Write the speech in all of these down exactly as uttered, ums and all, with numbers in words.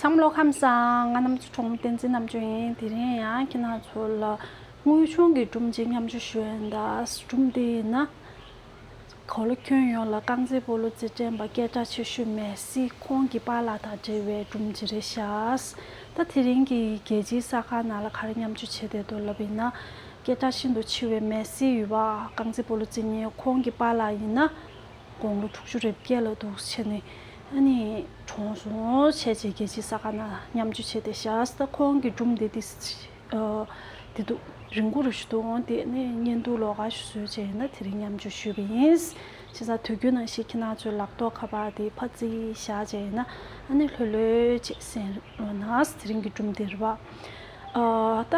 བསམ་བློ་ཁམས་བཟང་། ང་རྣམ་ཚོ་གྲོང་བསྟན་འཛིན་རྣམ་དཔྱོད་ཡིན། དེ་རིང་ཡང་ཁྱེད་རང་ཚོ་ལ་དངོས་བྱུང་གི་སྒྲུང་གཅིག་མཉམ་སྤྱོད་ཞུ་ཡིན་ད། སྒྲུང་དེ་ཡིན་ན། གོ་ལ་ཁྱོན་ཡོངས་ལ་རྐང་རྩེད་སྤོ་ལོ་རྩེད་འགྲན་པ་སྐད་གྲགས་ཆེ་ཤོས་མེ་སི་ཁོང་གི་པཱ་ལགས་དང་འབྲེལ་བའི་སྒྲུང་ཅིག་རེད་ཤག་ད་དེ་རིང་གི་རྒྱལ་སྤྱིའི་གསར་ཁང་ནང་ལ་ག་རེ་མཉམ་སྤྱོད་བྱས་བསྡད་འདུག་ལབ་ཡིན་ན། སྐད་གྲགས་ཤིན་ཏུ་ཆེ་བའི་མེ་སི་ཡོད་པ། རྐང་རྩེད་སྤོ་ལོ་རྩེད་མཁན་ཁོང་གི་པཱ་ལགས་ཡིན་ན། དགུང་ལོ་དྲུག་ཅུ་རེ་བརྒྱད་ལ་འདུག་བྱས་ནས་ཨ་ནི་གྲོངས་སོང་། བྱས་རྗེས་རྒྱལ་སྤྱིའི་གསར་ཁང་ནང་མཉམ་སྤྱོད་བྱས་བསྡད་ཤག་ད་ཁོང་གི་སྒྲུང་དེ་དེ། ཨ། དེ་འདུག་རིང་པོ་རེ་ཞིག་འདུག་འོང་དེ་ནས་བརྙན་ཐུང་ལོགས་ཀ་ཞིག་བཟོས་བྱས་ཡིན་ན་དེ་རིང་མཉམ་སྤྱོད་ཞུས་པ་ཡིན། བྱས་ཙང་དུས་རྒྱུན་ནང་བཞིན་ཁྱེད་རང་ཚོའི་ལག་ཐོག་ཁ་པར་དེ་ཕར་བརྩིས་བཞག་བྱས་ཡིན་ན་ཨ་ནི་ལྷོད་ལྷོད་བྱས་གསན་རོགས་གནང་། དེ་རིང་གི་སྒྲུང་དེ་རེད་པ། ཨ། ད།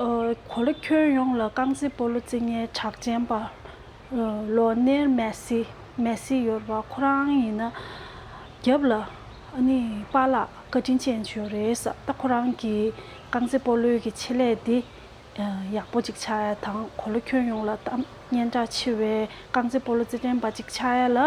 ཨ། གོ་ལ་ཁྱོན་ཡོངས་ལ་རྐང་རྩེད་སྤོ་ལོ་རྩེད་མཁན་གྲགས་ཅན་པ། ལོ་ནེལ་མེ་སི། མེ་སི་ཡོད་རེད་པ། ཁོ་རང་ཡིན་ན་རྒྱབ་ལ་ཨ་ནི་པཱ་ལགས་བཀའ་དྲིན་ཅན་ཅིག་ཡོད་རེད་ས། ད་ཁོ་རང་གི་རྐང་རྩེད་སྤོ་ལོའི་གི་ཆེད་ལས་དེ་ཡག་པོ་ཅིག་ཆགས་ཡ་དང་གོ་ལ་ཁྱོན་ཡོངས་ལ་གཏམ་སྙན་གྲགས་ཆེ་བའི་རྐང་རྩེད་སྤོ་ལོ་རྩེད་འགྲན་པ་ཅིག་ཆགས་ཡ་ལ་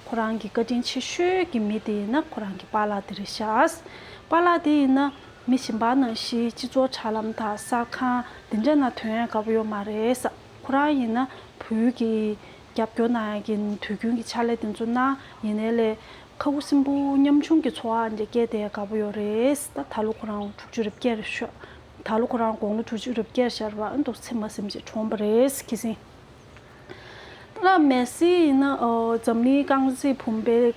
ཁོ་རང་གི་བཀའ་དྲིན་ཆེ་ཤོས་ཀྱི་མི་དེ་ཡིན་ན་ཁོ་རང་གི་པཱ་ལགས་དེ་རེད་ཤག་པཱ་ལགས་དེ་ཡིན་ན་མི་གཞན་པ་ནང་བཞིན་སྤྱི་ཚོགས་དྲ་ལམ་དང་གསར་ཁང་དེ་འདྲ་ནང་ཐོན་ཡ་དགའ་པོ་ཡོད་མ་རེད་ས། ཁོ་རང་ཡིན་ན་བོད་ཀྱི་རྒྱབ་སྐྱོར་གནང་ཡ་གི་དུས་རྒྱུན་གྱི་ཕྱག་ལས་དེ་ཚོ་གནང་ཡིན་ནའི་ལས་ཁ་ཁུ་སིམ་པོ་ཉམ་ཆུང་གི་འཚོ་བ་འདྲ་སྐྱེལ་བསྡད་ཡ་དགའ་པོ་ཡོད་རེད། ད་ད་ལོ་ཁོ་རང་དྲུག་ཅུ་རེ་བརྒྱད་རེད་ཤག་ད་ལོ་ཁོ་རང་དགུང་ལོ་དྲུག་ཅུ་རེ་བརྒྱད་ཤར་བ་ཨ་འདུག་ཚེ་མ་ཟིན་ཅིག་གྲོངས་པ་རེད་ཁི་སིང་། ད་མེ་སི་ཡིན་ན་འཛམ་གླིང་རྐང་རྩེད་བུམ་པའི་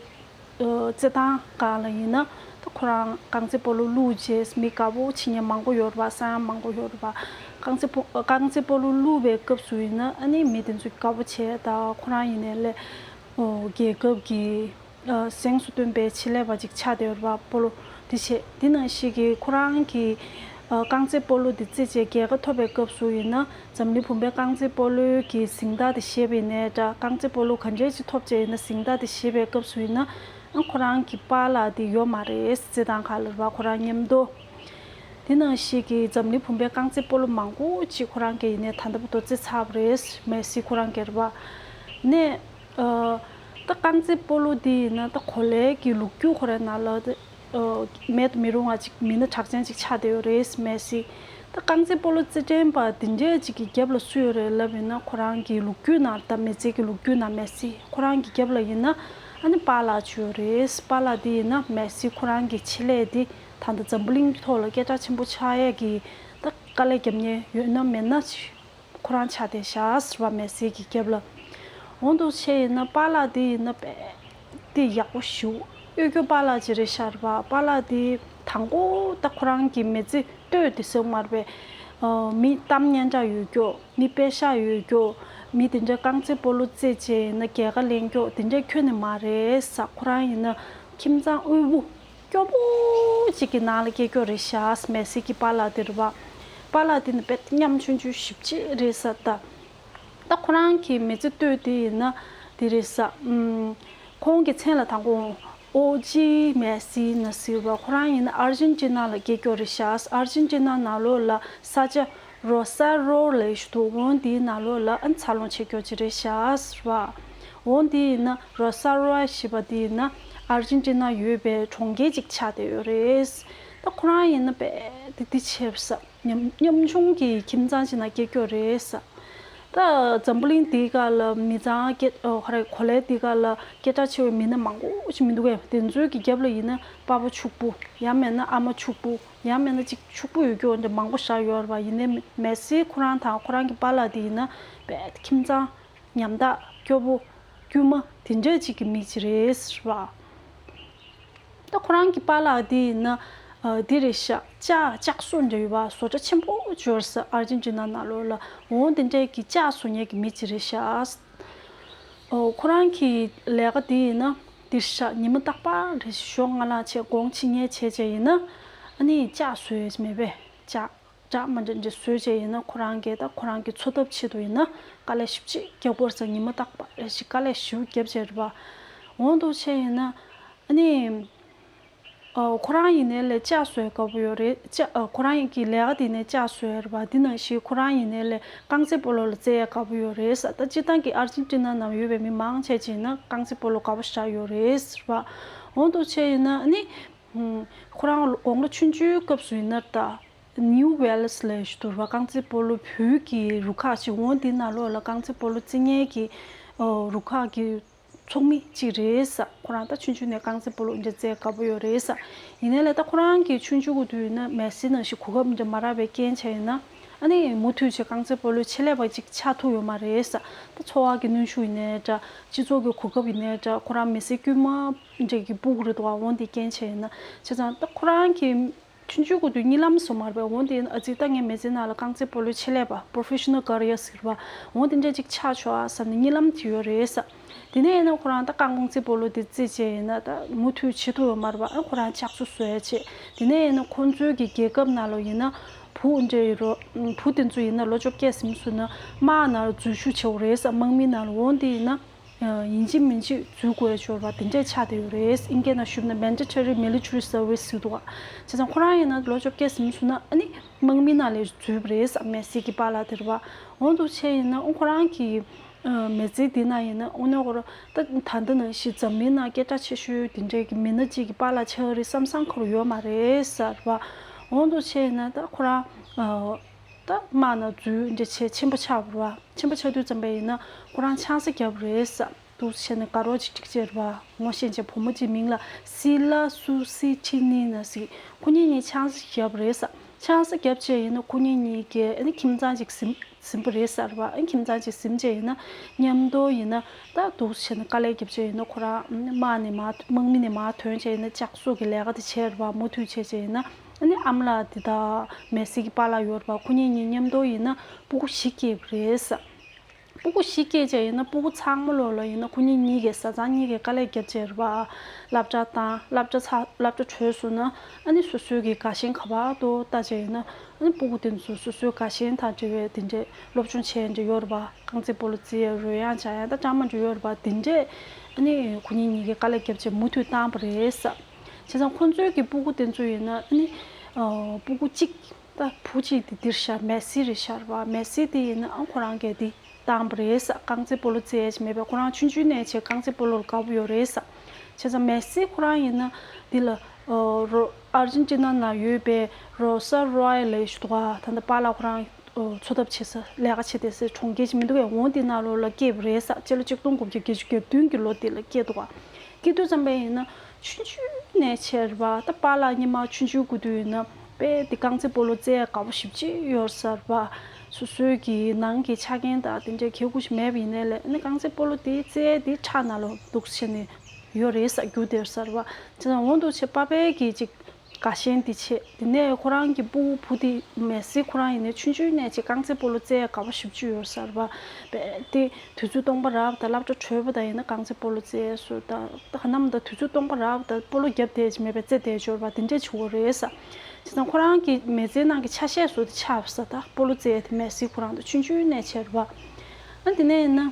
རྩེད་ཐང་སྒང་ལ་ཡིན་ན་ད་ཁོ་རང་རྐང་རྩེད་སྤོ་ལོ་བླུགས་རྗེས་མི་དགའ་པོ་བྱེད་མཁན་མང་པོ་ཡོད་རེད་པ། ས་ཡང་མང་པོ་ཡོད་རེད་པ། རྐང་རྩེད་སྤོ་རྐང་རྩེད་སྤོ་ལོ་བླུགས་པའི་སྐབས་སུ་ཡིན་ན་ཨ་ནི་མི་དེ་ཚོ་དགའ་པོ་བྱས། ད་ཁོ་རང་ཡིན་ནའི་ལས་རྒྱལ་ཁབ་ཀྱི་གཟེངས་སུ་ཐོན་པའི་ཆེད་ལས་པ་ཅིག་ཆགས་བསྡད་ཡོད་རེད་པ། སྤོ་ལོ་དེ་བྱས་དེ་ནང་བཞིན་གྱི་ཁོ་རང་གི་རྐང་རྩེད་སྤོ་ལོ་དེ་རྩེད་བྱས་རྒྱལ་ཁ་ཐོབ་པའི་སྐབས་སུ་ཡིན་ན་འཛམ་གླིང་བུམ་པའི་རྐང་རྩེད་སྤོ་ལོའི་གི་གཟེངས་རྟགས་དེ་བཞེས་པ་ཡིན་ནའི་འདྲ། རྐང་རྩེད་སྤོ་ལོ་ག་འདྲས་ཅིག་ཐོབ་བྱས་ཡིན་ན་གཟེངས་རྟགས་དེ་བཞེས་པའི་སྐབས་སུ་ཡིན་ན་ཨ་ཁོ་རང་གི་པཱ་ལགས་དེ་ཡོད་མ་རེད། རྩེད་ཐང་ཁག་ལ་རེད་པ། ཁོ་རང་མཉམ་དུ། དེ་ནང་བཞིན་གྱི་འཛམ་གླིང་བུམ་པའི་རྐང་རྩེད་སྤོ་ལོ་མང་པོ་ཅིག་ཁོ་རང་གིས་ཡིན་ནའི་ད་ལྟ་བར་དུ་རྩེད་ཚར་བ་རེད། མེ་སི་ཁོ་རང་གིས་རེད་པ། ནས་ཨ་ད་རྐང་རྩེད་སྤོ་ལོ་འདི་ཡིན་ན་ད་གོ་ལའི་གི་ལོ་རྒྱུས་ཁོ་རའི་ནང་ལ་ད་ཨ་མེད་དུ་མི་རུང་བ་ཅིག་མི་སྣ་གྲགས་ཅན་ཅིག་ཆགས་བསྡད་ཡོད་རེད། མེ་སི། ད་རྐང་རྩེད་སྤོ་ལོ་རྩེད་འགྲན་པ་འདི་འདྲས་ཅིག་གི་རྒྱབ་ལ་སུ་ཡོད་རེད་ལབ་ཡིན་ན་ཁོ་རང་གི་ལོ་རྒྱུས་ནང་ད་མི་ཚེ་གི་ལོ་རྒྱུས་ནང་མེ་སི་ཁོ་རང་གི་རྒྱབ་ལ་ཡིན་ན་ཨ་ནི་པཱ་ལགས་ཅིག་ཡོད་རེད། པཱ་ལགས་འདི་ཡིན་ན་མེ་སི་ཁོ་རང་གི་ཆེད་ལས་འདི་ད་ལྟ་འཛམ་བུ་གླིང་གི་ཐོག་ལ་སྐད་གྲགས་ཆེན་པོ་ཆགས་ཡས་ཀྱི་ད་དཀའ་ལས་རྒྱབ་མཁན་ཡོད་ན་མེད་ན་ཅིག་ཁོ་རང་ཆགས་བསྡད་ཤག་ཟེར་བ་མེ་སི་གི་རྒྱབ་ལ། འོང་དུ་ཆེ་ཡིན་ན་པཱ་ལགས་འདི་ཡིན་ན་དཔེ་འདི་ཡག་པོ་ཞེ་པོ་ཨོལ་སྐྱོ་པཱ་ལགས་ཅིག་རེད་ཤག་རེད་པ། པཱ་ལགས་འདི་དང་པོ་ད་ཁོ་རང་གི་མི་ཚེ་ལྟོས་དེ་སོང་མ་རེད་པས། མི་གཏམ་སྙན་གྲགས་ཡོད་སྐྱོ། མི་པེ་ཤག་ཡོད་སྐྱོ། མི་དེ་འདྲ་རྐང་རྩེད་སྤོ་ལོ་རྩེད་བྱས་ཡིན་ན་རྒྱལ་ཁ་ལེན་སྐྱོ་དེ་འདྲ་ཁྱོན་ནས་མ་རེད་ས། ཁོ་རང་ཡིན་ན་ཁྱིམ་ཚང་དབུལ་པོ་སྐྱོ་པོ་གཅིག་གི་ནང་ལ་སྐྱེས་སྐྱོ་རེད་ཤག་མེ་སི་གི་པཱ་ལགས་དེ་རེད་པ། པཱ་ལགས་དེ་ནི་དཔེ་ཉམ་ཆུང་ཆུང་ཞེ་པོ་ཅིག་རེད་ས། ད་ད་ཁོ་རང་གི་མི་ཚེ་ལྟོས་དེ་ཡིན་ན་དེ་རེད་ས། ཨུམ། ཁོང་གི་མཚན་ལ་དང་པོ་ཨོ་ཇི་མེ་སི་ན་ཟེར་བ། ཁོ་རང་ཡིན་ན་ཨར་ཇེན་ཊི་ན་ལ་སྐྱེས་སྐྱོ་རེད་ཤག་ཨར་ཇེན་ཊི་ན་ནང་ལོགས་ལ་ས་ཆ་རོ་ས་རོ་ལབ་ཞིག་འདུག་འོ་འདིའི་ནང་ལོགས་ལ་ཨ་འཚར་ལོངས་བྱེད་སྐྱོ་ཅིག་རེད་ཤག་ཟེར་བ། འོ་འདི་ཡིན་ན་རོ་ས་རོ་ཞེས་པ་འདི་ཡིན་ན་ཨར་ཇེན་ཊི་ན་ཡོད་པའི་གྲོང་ཁྱེར་ཅིག་ཆགས་བསྡད་ཡོད་རེད། ད་ཁོ་རང་ཡིན་ན་དཔེ་དེ་འདི་བྱས་ས་ཉམ་ཉམ་ཆུང་གི་ཁྱིམ་ཚང་ཅིག་ནང་སྐྱེས་སྐྱོ་རེད་ས། ད་འཛམ་བུ་གླིང་འདིའི་སྒང་ལ་མི་ཚང་སྐད་ཨོ་ཧ་རེ་གོ་ལའི་འདིའི་སྒང་ལ་སྐད་གྲགས་ཆེ་བའི་མི་སྣ་མང་པོ་ཞིག་མི་འདུག་གས། དེ་ཚོའི་གི་རྒྱབ་ལ་ཡིན་ན་པ་ཕ་ཕྱུག་པོ་ཡང་མེད་ན་ཨ་མ་ཕྱུག་པོ་ཡང་མེད་ན་ཅིག་ཕྱུག་པོ་ཡོད་རྒྱུ་འདྲ་མང་པོ་བཞག་ཡོད་རེད་པ། ཡིན་ནའི་མེ་སི་ཁོ་རང་དང་ཁོ་རང་གི་པཱ་ལགས་དེ་ཡིན་ན་དཔེ་ཁྱིམ་ཚང་ཉམ་ཐག་སྐྱོ་པོ་དཀྱུས་མ་དེ་འདྲ་ཅིག་གི་མི་ཅིག་རེད་ཟེར་བ། ད་ཁོ་རང་གི་པཱ་ལགས་དེ་ཡིན་ན་ཨ་འདི་རེད་ཤག་ལྕགས་ལྕགས་བཟོ་འདྲ་ཡོད་པ། བཟོ་གྲྭ་ཆེན་པོ་ཅིག་ཡོད་རེད་ས་ཨར་ཇེན་ཊི་ན་ནང་ལོགས་ལ། འོ་དེ་འདྲའི་གི་ལྕགས་བཟོ་མཁན་གི་མི་ཅིག་རེད་ཤག་ཨོ་ཁོ་རང་གི་ལས་ཀ་དེ་ཡིན་ན་འདིར་ཤག་ཉི་མ་རྟག་པར་རེ་ཞིག་ཞོགས་སྔ་ལངས་བྱས་དགོང་ཕྱི་ཉལ་བྱས་བྱས་ཡིན་ན་ཨ་ནི་ལྕགས་བཟོས་མེད་པས་ལྕགས་འདྲ་མི་འདྲ་འདྲ་བཟོས་བྱས་ཡིན་ན་ཁོ་རང་གིས་ད་ཁོ་རང་གི་འཚོ་ཐབས་ཆེད་དུ་ཡིན་ན་དཀའ་ལས་ཞེ་པོ་ཅིག་རྒྱབ་པ་རེད་ས། ཉི་མ་རྟག་པར་རེ་ཞིག་དཀའ་ལས་ཞེ་པོ་རྒྱབ་བྱས་རེད་པ། འོང་དུ་བྱས་ཡིན་ན་ཨ་ནི། ཨོ་ཁོ་རང་ཡིན་ནའི་ལས་ལྕགས་བཟོ་ཡ་དགའ་པོ་ཡོད་རེད། ལྕགས་ཨོ་ཁོ་རང་གི་ལས་ཀ་དེ་ནས་ལྕགས་བཟོ་ཡ་རེད་པ། དེ་ནང་བཞིན་ཁོ་རང་ཡིན་ནའི་ལས་རྐང་རྩེད་སྤོ་ལོ་ལ་རྩེ་ཡ་དགའ་པོ་ཡོད་རེད་ས། ད་སྤྱིར་བཏང་གི་ཨར་ཇེན་ཊི་ན་ནང་ཡོད་པའི་མི་མང་ཆེ་ཅིག་ཡིན་ན་རྐང་རྩེད་སྤོ་ལོ་དགའ་པོ་ཞེ་དྲག་ཡོད་རེད་ཟེར་བ། འོང་དུ་བྱས་ཡིན་ན་ཨ་ནི། ཁོ་རང་དགུང་ལོ་ཆུང་ཆུང་སྐབས་སུ་ཡིན་ན་ད་ནིའུ་ཝེལ་སི་ལབ་ཡས་ཞིག་འདུག་ར། རྐང་རྩེད་སྤོ་ལོ་བོད་ཀྱི་རུ་ཁག་ཅིག་འོ་འདི་ནང་ལོགས་ལ་རྐང་རྩེད་སྤོ་ལོ་རྩེ་མཁན་གྱི་རུ་ཁག་གི་ཚོགས་མི་གཅིག་རེད་ས། ཁོ་རང་ད་ཆུང་ཆུང་ནས་རྐང་རྩེད་སྤོ་ལོ་འདི་འདྲ་རྩེ་དགའ་པོ་ཡོད་རེད་ས། ཡིན་ནའི་ལས་ད་ཁོ་རང་གི་ཆུང་ཆུང་གི་དུས་ཡིན་ན་མེ་སི་ནང་བཞིན་གོ་སྐབས་འདི་འདྲ་མ་རག་པའི་རྐྱེན་བྱས་ཡིན་ན། ཨ་ནི་མུ་མཐུད་བྱས་རྐང་རྩེད་སྤོ་ལོའི་ཆེད་ལས་པ་ཅིག་ཆགས་ཐུབ་ཡོད་མ་རེད་ས། ད་འཚོ་བ་གི་གནོན་ཤུགས་ཡིན་ནའི་འདྲ། སྤྱི་ཚོགས་ཀྱི་གོ་སྐབས་ཡིན་ནའི་འདྲ། ཁོ་རང་མི་ཚེ་དཀྱུས་མ་འདྲ་གི་སྤུ་གུ་རེད་འདུག་འོ་འདི་རྐྱེན་བྱས་ཡིན་ན། བྱས་ཙང་ད་ཁོ་རང་གི་ཆུང་ཆུང་གི་དུས་གཉིད་ལམ་སོང་མ་རེད་པས། འོ་འདི་ཨ་ཙི་ད་ངའི་མི་ཚེ་ནང་ལ་རྐང་རྩེད་སྤོ་ལོའི་ཆེད་ལས་པ་པོ་རོ་ཕེ་ཤ་ནལ་ཀ་རི་ཡར་ཟེར་བ་འོ་འདི་འདྲ་ཅིག་ཆགས་ཆོག་ཨ་བསམ་ནས་གཉིད་ལམ་དེ་ཡོད་རེད་ས། དེ་ནས་ཡིན་ན་ཁོ་རང་ད་རྐང་རྩེད་སྤོ་ལོ་དེ་རྩེད་བྱས་ཡིན་ན་ད་མུ་མཐུད་བྱེད་ཐུབ་ཡོད་མ་རེད་པ། ཨ་ཁོ་རང་ལྕགས་སོ་བཟོ་ཡ་བྱེད། དེ་ནས་ཡིན་ན་ཁོང་ཚོའི་གི་རྒྱལ་ཁབ་ནང་ལ་ཡིན་ན་བུ་འདྲ་ཡོད་རོ། བུ་དེ་ཚོ་ཡིན་ན་ལོ་བཅོ་བརྒྱད་ཟིན་སོང་ན་དམག་ནང་ལ་འཛུལ་ཞུགས་བྱེད་དགོས་རེད་ས། དམག་མི་ནང་ལ། འོ་འདི་ཡིན་ན། ཡིན་གཅིག་མིན་གཅིག་འཛུལ་དགོས་ཡ་འབྱོར་བ་དེ་འདྲས་ཆགས་བསྡད་ཡོད་རེད། ཨིན་སྐད་ནང་ཞུས་ན་Mandatory Military Service ཟེར་འདུག་ག་བྱས་ཙང་ཁོ་རང་ཡིན་ན་ལོ་བཅོ་བརྒྱད་ཟིན་སོང་ན་ཨ་ནི་དམག་མི་ནང་ལ་འཛུལ་བ་རེད་ས། མེ་སི་གི་པཱ་ལགས་དེ་རེད་པ། འོ་འདུག་བྱས་ཡིན་ན་ཨོ་ཁོ་རང་གི་མི་ཚེ་འདི་ན་ཡིན་ན་ཨོ་ནོ་ཁོ་རང་ད་ད་ལྟ་ནང་བཞིན་འཛམ་གླིང་ནང་སྐད་གྲགས་ཆེ་ཤོས་དེ་འདྲས་ཀྱི་མི་སྣ་གཅིག་གི་པཱ་ལགས་ཆགས་རེད་བསམ་བསམ་ཁོ་རང་ཡོད་མ་རེད་ས་རེད་པ། འོ་འདུག་བྱས་ཡིན་ན་ད་ཁོ་རང་ད་དམག་ནང་འཛུལ་འདྲ་བྱས་ཆེན་པོ་ཆགས་པ་རེད་པ། ཆེན་པོ་ཆགས་དུས་ཙམ་པ་ཡིན་ན་ཁོ་རང་ཆང་ས་བརྒྱབ་རེད་ས། འདུག་བྱས་ནས་དགའ་རོགས་ཅིག་སྒྲིག་བྱས་རེད་པ། ངོ་ཤེས་བྱས་བུ་མོ་ཅིག་མིང་ལ་སི་ལ་སུ་སི་ཁྲི་ནི་ན་སི། ཁོ་གཉིས་གཉིས་ཆང་ས་བརྒྱབ་རེད་ས། ཆང་ས་བརྒྱབ་བྱས་ཡིན་ན་ཁོ་གཉིས་གཉིས་ཀས་ཨ་ནི་ཁྱིམ་ཚང་ཅིག་ཟིན་ཟིན་པ་རེད་ས་རེད་པ། ཨ་ནི་ཁྱིམ་ཚང་ཅིག་ཟིན་བྱས་ཡིན་ན་མཉམ་དུ་ཡིན་ན་ད་འདུག་བྱས་ནས་དཀའ་ལས་བརྒྱབ་བྱས་ཡིན་ན་ཁོ་རང་དམག་ནས་མར་དམག་མི་ནས་མར་ཐོན་བྱས་ཡིན་ན་ལྕགས་སོ་གི་ལས་ཀ་དེ་བྱས་རེད་པ། མུ་མཐུད་བྱས་བྱས་ཡིན་ན་ཨ་ནི་ཨ་མ་ལགས་དེ་དང་མེ་སི་གི་པཱ་ལགས་ཡོད་རེད་པ། ཁོ་གཉིས་གཉིས་མཉམ་དུ་ཡིན་ན་སྤུ་གུ་བཞི་སྐྱེས་པ་རེད་ས། སྤུ་གུ་བཞི་སྐྱེས་བྱས་ཡིན་ན་སྤུ་གུ་ཚང་མ་ལོག་ལ་ཡིན་ན་ཁོ་གཉིས་གཉིས་ཀས་བཟའ་ཚང་གཉིས་ཀས་དཀའ་ལས་བརྒྱབ་བྱས་རེད་པ། སློབ་གྲྭ་བཏང་། སློབ་གྲྭ་ཚར། སློབ་གྲྭ་གྲོལ་སོང་ན་ཨ་ནི་སོ་སོའི་གི་དགའ་ཞེན་ག་པར་དུ་ལྟ་བྱས་ཡིན་ན་ཨ་ནི་སྤུ་གུ་དེ་ཚོ་སོ་སོའི་དགའ་ཞེན་དང་འབྲེལ་བའི་དེ་འདྲའི་སློབ་སྦྱོང་བྱས་འདྲ་ཡོད་རེད་པ། རྐང་རྩེད་སྤོ་ལོ་རྩེ་ཡ་རོལ་དབྱངས་སྦྱང་ཡ་ད་ཅང་མ་འདྲ་ཡོད་རེད་པ། དེ་འདྲས་ཨ་ནི་ཁོ་གཉིས་གཉིས་ཀས་དཀའ་ལས་བརྒྱབ་བྱས་མུ་མཐུད་བཏང་པ་རེད་ས། བྱས་ཙང་ཁོ་ཚོའི་གི་སྤུ་གུ་དེ་ཚོ་ཡིན་ན་ཨ་ནི་སྤུ་གུ་གཅིག་ད་བུ་གཅིག་དེ་འདིར་ཤར། མེ་སི་རེད་ཤར་བ། མེ་སི་དེ་ཡིན་ན་ཨང་ཁོ་རང་གིས་དེ་བཏང་པ་རེད་ས། རྐང་རྩེད་སྤོ་ལོ་རྩེ་ཡས་མེད་པས། ཁོ་རང་ཆུང་ཆུང་ནས་བྱས་རྐང་རྩེད་སྤོ་ལོ་ལ་དགའ་པོ་ཡོད་རེད་ས། བྱས་ཙང་མེ་སི་ཁོ་རང་ཡིན་ན་འདི་ལ་རོ་ཨར་ཇན་ཊི་ན་ན་ཡོད་པའི་རོ་ས་རོ་ཡ་ལབ་ཞིག་འདུག་ག་ད་ལྟ་པཱ་ལགས་ཁོ་རང་འཚོ་ཐབས་བྱེད་ས་ལས་ཀ་བྱེད་བསྡད་སའི་གྲོང་ཁྱེར་ཞིག་མི་འདུག་གས། འོ་དེ་ནང་ལོགས་ལ་སྐྱེས་པ་རེད་ས། སྤྱི་ལོ་ཆིག་སྟོང་དགུ་བརྒྱ་བརྒྱད་ཅུ་གྱ་བདུན་གྱི་ལོ་དེ་ལ་སྐྱེས་འདུག་ག་སྐྱེས་དུས་ཙམ་པ་ཡིན་ན་ཆུང་ཆུང་ནས་བྱས་རེད་པ། ད་པཱ་ལགས་སྔོན་མ་ཆུང་ཆུང་གི་དུས་ཡིན་ན་དཔེ་དེ་རྐང་རྩེད་སྤོ་ལོ་རྩེ་ཡ་དགའ་པོ་ཞེ་པོ་ཅིག་ཡོད་ས་རེད་པ། སོ་སོའི་གི་ནང་གི་ཆ་རྐྱེན་དང་དེ་འདྲའི་གལ་ཁུ་ཞིག་མེད་པ་ཡིན་ནའི་ལས་ཨ་ནི་རྐང་རྩེད་སྤོ་ལོ་དེ་རྩེ་ཡ་དེ་ཁྲག་ནང་ལ་འདུག་བྱས་ནས་ཡོད་རེད་ས། རྒྱུག་བསྡད་ས་རེད་པ། བྱས་ཙང་འོ་འདུག་བྱས་པ་ཕའི་གི་ཅིག་དགའ་ཞེན་དེ་བྱས། དེ་ནས་ཁོ་རང་གི་སྤུ་གུ་བུ་དེ་མེ་སི་ཁོ་རང་ཡིན་ནའི་ཆུང་ཆུང་ནས་ཅིག་རྐང་རྩེད་སྤོ་ལོ་རྩེ་ཡ་དགའ་པོ་ཞེ་པོ་ཅིག་ཡོད་ས་རེད་པ། དཔེ་དེ་དུས་ཚོད་སྟོང་པ་རག་པ་དང་སློབ་གྲྭ་གྲོལ་བ་དང་ཡིན་ན་རྐང་རྩེད་སྤོ་ལོ་རྩེ་སོ་ད་ད་ག་ནམ་ད་དུས་ཚོད་སྟོང་པ་རག་པ་དང་སྤོ་ལོ་རྒྱབ་བསྡད་ཀྱི་མེད་པའི་རྩེ་བསྡད་ཀྱི་ཡོད་རེད་པ། དེ་འདྲས་བྱེད་ཀྱི་ཡོད་རེད་ས། བྱས་ཙང་ཁོ་རང་གི་མི་ཚེའི་ནང་གི་ཆ་ཤས་སུ་དེ་ཆགས་པ་ས། ད་སྤོ་ལོ་རྩེ་དེ་མེ་སི་ཁོ་རང་དང་ཆུང་ཆུང་ནས་བྱས་རེད་པ། ཨ་དེ་ནས་ཡིན་ན།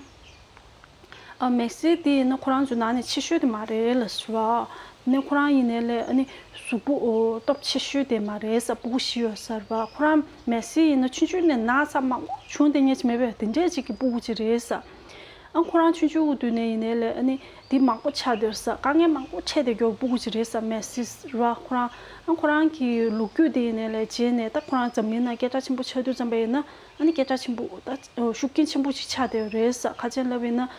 ཨ་མེ་སི་དེ་ཡིན་ན་ཁོ་རང་ཚོའི་ནང་ནས་ཆེ་ཤོས་དེ་མ་རེད་ལབ་ཟེར་བ། ནས་ཁོ་རང་ཡིན་ནའི་ལས་ཨ་ནི་གཟུགས་པོ་ཨོ་སྟོབས་ཆེ་ཤོས་དེ་མ་རེད་ས། སྤུ་གུ་བཞི་ཡོད་ས་རེད་པ། ཁོ་རང་མེ་སི་ཡིན་ན་ཆུང་ཆུང་ནས་ན་ཚ་མང་པོ་བྱུང་བསྡད་མཁན་ཅིག་མེད་པས། དེ་འདྲས་ཅིག་གི་སྤུ་གུ་ཅིག་རེད་ས། ཨ་ཁོ་རང་ཆུང་ཆུང་གི་དུས་ནས་ཡིན་ནའི་ལས་ཨ་ནི་དེ་མང་པོ་ཆགས་བསྡད་ས། དཀའ་ངལ་མང་པོ་འཕྲད་བསྡད་རྒྱུ་སྤུ་གུ་ཅིག་རེད་ས། མེ་སི་རེད་པ། ཁོ་རང་ཨ་ཁོ་རང་གི་ལོ་རྒྱུས་དེ་ཡིན་ནའི་ལས་རྗེས་ནས་ད་ཁོ་རང་འཛམ་གླིང་ནང་སྐད་གྲགས་ཆེན་པོ་ཆགས་དུས་ཙམ་པ་ཡིན་ན། ཨ་ནི་སྐད་གྲགས་ཆེན་པོ་ད་ཤུགས་རྐྱེན་ཆེན་པོ་ཞིག་ཆགས་བསྡད་ཡོད་རེད་ས། ཁ་ཅན་ལབ་ཡིན་ན།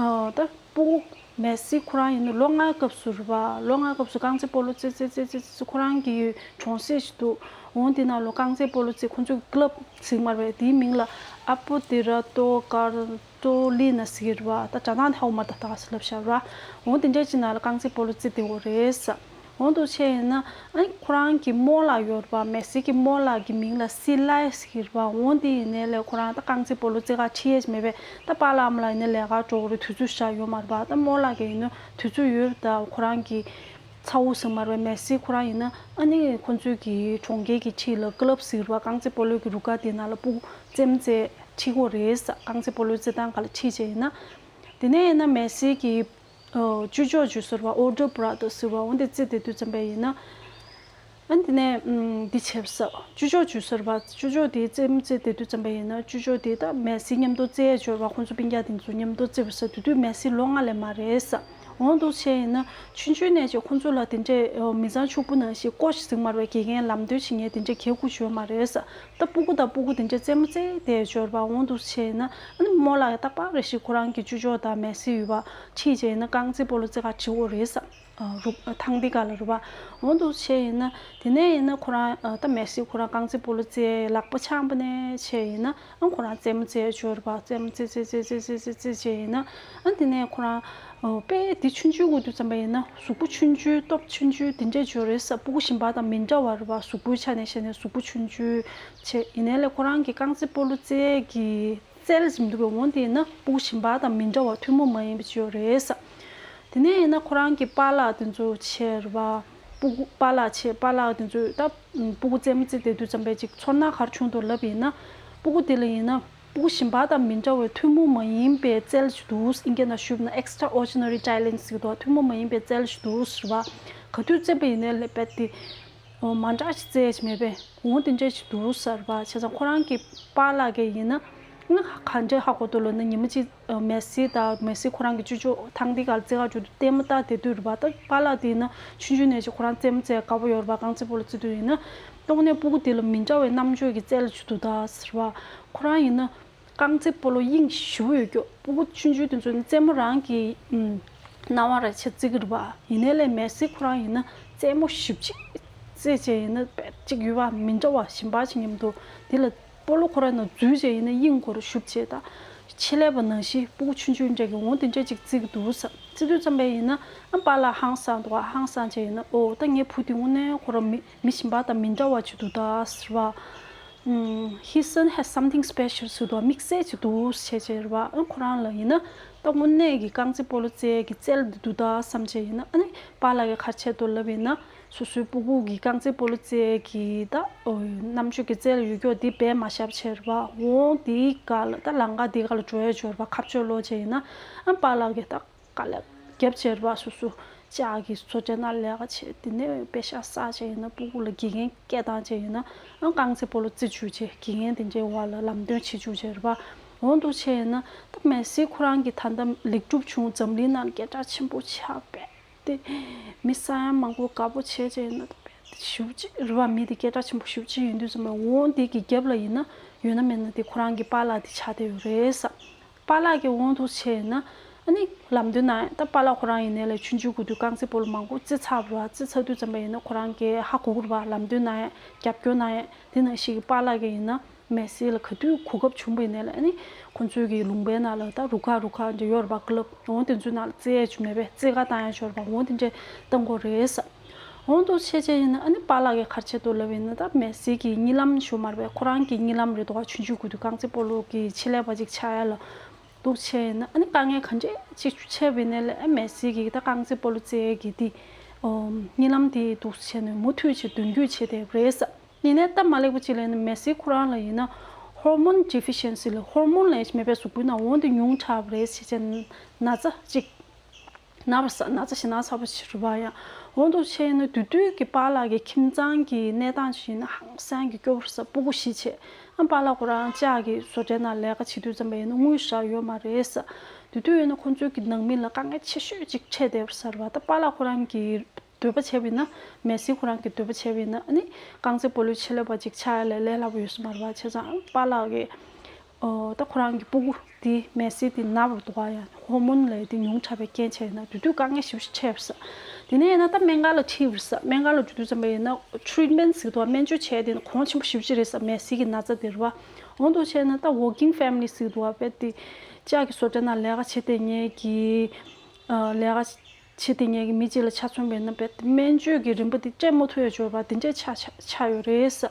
ཨ་ད་སྤུ་གུ་མེ་སི་ཁོ་རང་ཡིན་ན་ལོ་ལྔའི་སྐབས་སུ་རེད་པ། ལོ་ལྔའི་སྐབས་སུ་རྐང་རྩེད་སྤོ་ལོ་རྩེ་རྩེ་རྩེ་རྩེ་རྩེ་ཁོ་རང་གི་གྲོང་གསེབ་ཞིག་འདུག་འོ་དེ་ནང་ལོ་རྐང་རྩེད་སྤོ་ལོ་རྩེ་ཁོ་ཚོའི་ཀི་ལབ་ཟེར་གྱི་མ་རེད་པས། དེའི་མིང་ལ་ཨ་པོ་ཏི་ར་ཏོ་ཀར་ཏོ་ལི་ན་ཟེར་གྱི་རེད་པ། ད་སྒྲ་གདངས་དེ་ཧ་གོ་མ་ཐག་ད་ག་ཟེར་ལབ་བཞག་ར། འོ་དེ་འདྲས་ཅིག་ནང་ལ་རྐང་རྩེད་སྤོ་ལོ་རྩེ་བསྡད་ཡོད་རེད་ས། འོ་འདུག་བྱས་ཡིན་ན་ཨ་ནི་ཁོ་རང་གི་རྨོ་ལགས་ཡོད་རེད་པ། མེ་སི་གི་རྨོ་ལགས་ཀྱི་མིང་ལ་སི་ལའི་ཟེར་གྱི་རེད་པ། འོ་འདི་ཡིན་ནའི་ལས་ཁོ་རང་ད་རྐང་རྩེད་སྤོ་ལོ་རྩེ་ག་ཁྲིད་ཡས་མེད་པས། ད་པཱ་ལགས་ཨ་མ་ལགས་ཡིན་ན་ལས་ཀ་འགྲོ་དགོས་རེད། དུས་ཚོད་བཞག་ཡོད་མ་རེད་པ། ད་རྨོ་ལགས་ཀྱི་ཡིན་ན་དུས་ཚོད་ཡོད་རེད། ད་ཁོ་རང་གི་ཚ་བོ་ཟེར་མ་རེད་པ། མེ་སི་ཁོ་རང་ཡིན་ན་ཨ་ནི་ཁོ་ཚོའི་གི་གྲོང་ཁྱེར་གྱི་འཁྲིས་ལ་ཀི་ལབ་ཟེར་གྱི་རེད་པ། རྐང་རྩེད་སྤོ་ལོ་གི་རུ་ཁག་དེ་ནང་ལ་སྤུ་གུ་རྩེད་མོ་རྩེ་ཁྲིད་ཀྱི་ཡོད་རེད་ས། རྐང་རྩེད་སྤོ་ལོ་རྩེད་སྟངས་སྒང་ལ་ཁྲིད་བྱས་ཡིན་ན། དེ་ནས་ཡིན་ན་མེ་སི་གི་ཨོ་ཅོ་ཅོག་ཅོ་ཟེར་བ། ཨོ་ཌར་བྷ་ར་ཏར་ཟེར་བ། འོ་འདི་རྩེ་བསྡད་དུས་ཙམ་པ་ཡིན་ན། ཨ་འདི་ནས་ཨམ་འདི་བྱས་ས། ཅོ་ཅོག་ཅོ་ཟེར་བ། ཅོ་ཅོག་དེ་རྩེད་མོ་རྩེ་བསྡད་དུས་ཙམ་པ་ཡིན་ན་ཅོ་ཅོག་དེ་ད་མེ་སི་མཉམ་དུ་རྩེ་ཡས་འབྱོར་བ། ཁོང་ཚོ་སྤུན་ཀྱག་དེ་ཚོ་མཉམ་དུ་རྩེ་བ་ས། དེ་དུས་མེ་སི་ལོ་ལྔ་ལས་མ་རེད་ས། འོང་འདུག་བྱས་ཡིན་ན་ཆུང་ཆུང་ནས་ཅིག་ཁོང་ཚོ་ལ་དེ་འདྲས་མི་ཚང་ཕྱུག་པོ་ནང་བཞིན་ཀོ་ཞིག་ཟིག་མ་རེད་པས། དགེ་རྒན་ལམ་སྟོན་བྱེད་མཁན་དེ་འདྲས་གལ་དགོས་ཡོད་མ་རེད་ས། ད་སྤུ་གུ་དང་སྤུ་གུ་དེ་འདྲས་རྩེད་མོ་རྩེ་བསྡད་ཡོད་རེད་པ། འོང་འདུག་བྱས་ཡིན་ན་ཨ་ནི་རྨོ་ལགས་ཀྱིས་རྟག་པར་རེ་ཞིག་ཁོ་རང་གི་ཅོ་ཅོ་དང་མེ་སི་ཡོད་པ་ཁྲིད་བྱས་ཡིན་ན་རྐང་རྩེད་སྤོ་ལོ་རྩེ་ག་ཁྲིད་དགོས་རེད་ས། རུ་ཐང་འདི་ག་ལ་རུ་བ། འོང་འདུག་བྱས་ཡིན་ན་དེ་ནས་ཡིན་ན་ཁོ་རང་ད་མེ་སི་ཁོ་རང་རྐང་རྩེད་སྤོ་ལོ་རྩེ་ལག་པ་འཆང་པ་ནས་བྱས་ཡིན་ན་ཨ་ཁོ་རང་རྩེད་མོ་རྩེ་ཡ་ཅོ་རུ་བ། རྩེད་མོ་རྩེ་རྩེ་རྩེ་རྩེ་རྩེ་རྩེ་རྩེ་བྱས་ཡིན་ན་ཨ་དེ་ནས་ཁོ་རང་དཔེ་དེ་ཆུང་ཆུང་གི་དུས་ཙམ་པ་ཡིན་ན་གཟུགས་པོ་ཆུང་ཆུང་སྟོབས་ཆུང་ཆུང་དེ་འདྲས་ཅོ་རེད་ས། སྤུ་གུ་གཞན་པ་དང་མི་འདྲ་བ་རུ་བ། གཟུགས་པོའི་ཆ་ནས་བཤད་ན་གཟུགས་པོ་ཆུང་ཆུང་བྱས་ཡིན་ནའི་ལས་ཁོ་རང་གི་རྐང་རྩེད་སྤོ་ལོ་རྩེ་གི་རྩལ་ཟིན་འདུག་པས། འོང་དེ་ཡིན་ན་སྤུ་གུ་གཞན་པ་དང་མི་འདྲ་བ་ཐུན་མོང་མ་ཡིན་པ་ཅིག་ཡོད་རེད་ས། དེ་ནས་ཡིན་ན་ཁོ་རང་གི་པཱ་ལགས་དེ་ཚོ་བྱས་རེད་པ། སྤུ་གུ་པཱ་ལགས་བྱས་པཱ་ལགས་དེ་ཚོས་ད་སྤུ་གུ་རྩེད་མོ་རྩེ་བསྡད་དུས་ཙམ་པས་ཅིག་ཚོར་སྣང་ག་རེ་བྱུང་འདུག་ལབ་ཡིན་ན། སྤུ་གུ་དེ་ལ་ཡིན་ན་སྤུ་གུ་གཞན་པ་དང་མི་འདྲ་བའི་ཐུན་མོང་མ་ཡིན་པའི་རྩལ་ཞིག་འདུག་ཨིན་སྐད་ནང་ཞུས་པ་ན་extraordinary talent ཟེར་གྱི་འདུག་ཐུན་མོང་མ་ཡིན་པའི་རྩལ་ཞིག་འདུག་ཟེར་བ། ག་དུས་རྩེད་པ་ཡིན་ནའི་ལས་རྦད་དེ། འོ་མ་འདྲ་ཞིག་རྩེད་ཡ་ཅིག་མེད་པས། འོ་དེ་འདྲ་ཞིག་འདུག་ཟེར་བ། བྱས་ཙང་ཁོ་རང་གི་པཱ་ལགས་ཀྱིས་ཡིན་ན་ང་ག་འདྲ་ཧ་གོ་འདུག་ལབ་ན་ཉི་མ་གཅིག་མེ་སི་དང་མེ་སི་ཁོ་རང་གི་ཅོ་ཅོ་ཐང་འདི་གར་རྩེད་གར་འགྲོ་དུས་ལྟད་མོ་ལྟ་བསྡད་དུས་རེད་པ། ད་པཱ་ལགས་དེ་ཡིན་ན་ཆུང་ཆུང་ནས་ཅིག་ཁོ་རང་རྩེད་མོ་རྩེ་དགའ་པོ་ཡོད་རེད་པ། རྐང་རྩེད་སྤོ་ལོ་རྩེ་དུས་ཡིན་ན་ཏོག་ནས་སྤུ་གུ་དེ་ལ་མི་འདྲ་བའི་རྣམ་དཔྱོད་ཀྱི་རྩལ་ཅིག་འདུག་ད་ཟེར་བ། ཁོ་རང་ཡིན་ན། རྐང་རྩེད་སྤོ་ལོ་དབྱིངས་ཞེ་པོ་ཡོད་རྒྱུ། སྤུ་གུ་ཆུང་ཆུང་དེ་ཚོ་ནི་རྩེད་མོ་རང་གི་ཨམ། སྣང་བ་ར་ཆེ་བརྩི་གི་རེད་པ། ཡིན་ནའི་ལས་མེ་སི་ཁོ་རང་ཡིན་ན་རྩེད་མོ་ཞེ་པོ་ཅིག་རྩེད་བྱས་ཡིན་ན་དཔེ་གཅིག་ཡོད་པ་མི་འདྲ་བ་གཞན་པ་ཅིག་མཉམ་དུ་དེ་ལ་སྤོ་ལོ་ཁོ་རང་ནང་འཛུལ་བྱས་ཡིན་ན་དབྱིངས་ཁོ་རང་ཞེ་པོ་ཅིག་ད་ཆེད་ལས་པ་ནང་བཞིན་སྤུ་གུ་ཆུང་ཆུང་འདྲ་གི་འོང་དེ་འདྲ་ཅིག་རྩེ་གི་འདུག་ས། རྩེ་དུས་ཙམ་པ་ཡིན་ན་ཨ་པཱ་ལགས་ཧང་སངས་འདུག་ཧང་སངས་བྱས་ཡིན་ན་ཨོ་ད་ངའི་བུ་དེ་དངོས་གནས་ཁོ་རང་མི་མི་གཞན་པ་དང་མི་འདྲ་བ་ཅིག་འདུག་ད་ཟེར་བ། ཨུམ། His son has something special ཟེར་འདུག་དམིགས་བསལ་ཅིག་འདུག་ཟེར་བྱས་རེད་པ། ཨ་ཁོ་རང་ལ་ཡིན་ན་ད་དངོས་གནས་ཀྱི་རྐང་རྩེད་སྤོ་ལོ་རྩེ་གི་རྩལ་འདི་འདུག་ད་བསམ་བྱས་ཡིན་ན། ཨ་ནི་པཱ་ལགས་ཀྱིས་ག་རེ་བྱས་འདུག་ལབ་ཡིན་ན་སོ་སོའི་སྤུ་གུ་གི་རྐང་རྩེད་སྤོ་ལོ་རྩེ་གི་ད་ཨོ་རྣམ་དཔྱོད་ཀྱི་རྩལ་ཡོད་རྒྱུ་འདི་སྦས་མ་བཞག་བྱས་རེད་པ། འོང་འདིའི་སྒང་ལ་ད་ལམ་ཁ་འདིའི་སྒང་ལ་འགྲོ་ཡ་ཅིག་ཡོད་རེད་པ། ཁ་ཕྱོགས་ལོག་བྱས་ཡིན་ན་ཨ་པཱ་ལགས་ཀྱིས་ད། དཀའ་ལས་རྒྱབ་བྱས་རེད་པ། སོ་སོ་ལྕགས་ཀྱི་བཟོ་གྲྭ་ནང་ལས་ཀ་བྱས། དེ་ནས་པེ་ཤག་བསགས་བྱས་ཡིན་ན་སྤུ་གུ་ལ་དགེ་རྒན་སྐད་བཏང་བྱས་ཡིན་ན་ཨང་རྐང་རྩེད་སྤོ་ལོ་རྩེ་བཅུག་བྱས་དགེ་རྒན་དེ་འདྲའི་འོག་ལ་ལམ་སྟོན་བྱེད་བཅུག་བྱས་རེད་པ། འོང་འདུག་བྱས་ཡིན་ན་ད་མེ་སི་ཁོ་རང་གིས་ད་ལྟ་ལེགས་གྲུབ་བྱུང་འཛམ་གླིང་ནང་སྐད་གྲགས་ཆེན་པོ་ཆགས་པས། དེ་མི་ས་ཡ་མང་པོ་དགའ་པོ་བྱས་བྱས་ཡིན་ན་ཞེ་པོ་ཅིག་རེད་པ། མི་དེ་སྐད་གྲགས་ཆེན་པོ་ཞེ་པོ་ཅིག་ཡིན་དུས་ཙམ་པ་འོང་དེ་གི་རྒྱབ་ལ་ཡིན་ན་ཡོད་ན་མེད་ན་དེ་ཁོ་རང་གི་པཱ་ལགས་དེ་ཆགས་བསྡད་ཡོད་རེད་ས། པཱ་ལགས་ཀྱིས་འོང་འདུག་བྱས་ན་ཨ་ནི་ལམ་སྟོན་གནང་ཡ། ད་པཱ་ལགས་ཁོ་རང་ཡིན་ནའི་ལས་ཆུང་ཆུང་གི་དུས་རྐང་རྩེད་སྤོ་ལོ་མང་པོ་རྩེ་ཚར་བ་རེད་པ། རྩེ་ཚར་དུས་ཙམ་པ་ཡིན་ན་ཁོ་རང་གིས་ཧ་གོ་གི་རེད་པ། ལམ་སྟོན་གནང་ཡ་རྒྱབ་སྐྱོར་གནང་ཡ་དེ་ནང་བཞིན་གྱི་པཱ་ལགས་ཀྱིས་ཡིན་ན་མེ་སི་ལ་ག་དུས་གོ་སྐབས་བྱུང་བ་ཡིན་ནའི་ལས་ཨ་ནི་ཁོང་ཚོའི་གི་ལུང་པའི་ནང་ལ་ད་རུ་ཁག་རུ་ཁག་འདྲ་ཡོད་རེད་པ། ཀི་ལབ་འོང་དེ་ཚོའི་ནང་ལ་རྩེ་ཡ་ཅིག་མེད་པས། རྩེད་གར་བཏང་ཡ་ཅིག་ཡོད་རེད་པ། འོང་དེ་འདྲ་བཏང་དགོས་རེད་ས། འོང་འདུག་བྱས་བྱས་ཡིན་ན་ཨ་ནི་པཱ་ལགས་ཀྱིས་ག་རེ་བྱས་འདུག་ལབ་ཡིན་ན་ད་མེ་སི་གི་གཉིད་ལམ་ཞིག་མ་རེད་པས། ཁོ་རང་གི་གཉིད་ལམ་རེད་འདུག་ག་ཆུང་ཆུང་གི་དུས་རྐང་རྩེད་སྤོ་ལོ་གི་ཆེད་ལས་པ་ཅིག་ཆགས་ཡ་ལ་འདུག་བྱས་ཡིན་ན་ཨ་ནི་དཀའ་ངལ་ག་འདྲས་ཅིག་འཕྲད་པ་ཡིན་ནའི་ལས་ཨ་མེ་སི་གི་ད་རྐང་རྩེད་སྤོ་ལོ་རྩེ་ཡ་གི་དེ་ཨོ་གཉིད་ལམ་དེ་འདུག་བྱས་ནས་མུ་མཐུད་བྱས་མདུན་སྐྱོད་བྱས་བསྡད་པ་རེད་ས། ཡིན་ནའི་སྟབས་མ་ལེགས་པ་ཅིག་ལ་ཡིན་ན་མེ་སི་ཁོ་རང་ལ་ཡིན་ན་ཧོར་མོན་ཌི་ཕི་ཤན་སི་ལ་ཧོར་མོན་ལབ་ཡ་ཅིག་མེད་པས། གཟུགས་པོའི་ནང་འོང་དེ་ཉུང་དྲགས་པ་རེད་ཟེར་བྱས་ན་ཚ་ཅིག་ན་བ་ས་ན་ཚ་ཞེ་ན་ཚ་པོ་ཞིག་རེད་པ། ཡང་འོང་འདུག་བྱས་ན་དེ་དུས་ཀྱི་པཱ་ལགས་ཀྱི་ཁྱིམ་ཚང་གི་གནས་སྟངས་ཤིག་ཡིན་ན་ཧང་སང་གི་སྐྱོ་པོ་རེད་ས། སྤུ་གུ་བཞི་བྱས། ཨ་པཱ་ལགས་ཁོ་རང་ལྕགས་ཀྱི་བཟོ་གྲྭའི་ནང་ལས་ཀ་བྱེད་དུས་ཙམ་པ་ཡིན་ན་དངུལ་ཞེ་དྲག་ཡོད་མ་རེད་ས། དེ་དུས་ཡིན་ན་ཁོང་ཚོའི་གི་ནང་མི་ལ་དཀའ་ངལ་ཆེ་ཤོས་ཅིག་འཕྲད་བསྡད་པ་རེད་ས་རེད་པ། ད་པཱ་ལགས་ཁོ་རང་གི་འདོད་པ་བྱས་པ་ཡིན་ན་མེ་སི་ཁོ་རང་གི་འདོད་པ་བྱས་པ་ཡིན་ན་ཨ་ནི་རྐང་རྩེད་སྤོ་ལོའི་ཆེད་ལས་པ་ཅིག་ཆགས་ཡ་ལས་ལས་སླ་པོ་ཡོད་ས་མ་རེད་པ། བྱས་ཙང་པཱ་ལགས་ཀྱིས། ཨོ། ད་ཁོ་རང་གི་སྤུ་གུ་དེ་མེ་སི་དེ་ན་བར་འདུག་ག་ཡང་ཧོར་མོན་ལབ་ཡ་དེ་ཉུང་དྲགས་པའི་རྐྱེན་བྱས་ན་དེ་དུས་དཀའ་ངལ་ཞེ་པོ་ཅིག་འཕྲད་པ་རེད་ས། དེ་ནས་ཡིན་ན་ད་སྨན་ཁང་ལ་ཁྲིད་པ་རེད་ས། སྨན་ཁང་ལ་འགྲོ་དུས་ཙམ་པ་ཡིན་ན་ཊི་རིཊ་མེན་ཊི་ཟེར་གི་འདུག་ག་སྨན་བཅོས་བྱས་དེ་ན་གོང་ཆེན་པོ་ཞེ་པོ་ཅིག་རེད་ས། མེ་སི་གི་ན་ཚ་དེ་རེད་པ། འོང་འདུག་བྱས་ན་ད་ཝོར་ཀིང་ཕེ་མི་ལི་ཟེར་གི་འདུག་ག་དཔེ་དེ་ལྕགས་ཀྱི་བཟོ་གྲྭ་ནང་ལས་ཀ་བྱེད་བསྡད་མཁན་གྱི་ལས་ཀ་བྱེད་བསྡད་མཁན་གྱི་མི་གཅིག་ལ་ཆ་མཚོན་པ་ཡིན་ན་དཔེ་སྨན་བཅོས་ཀྱི་རིན་པ་དེ་སྤྲད་མ་ཐུབ་ཡ་ཅིག་ཡོད་པ་དེ་འདྲས་ཆགས་ཆགས་ཆགས་ཡོད་རེད་ས།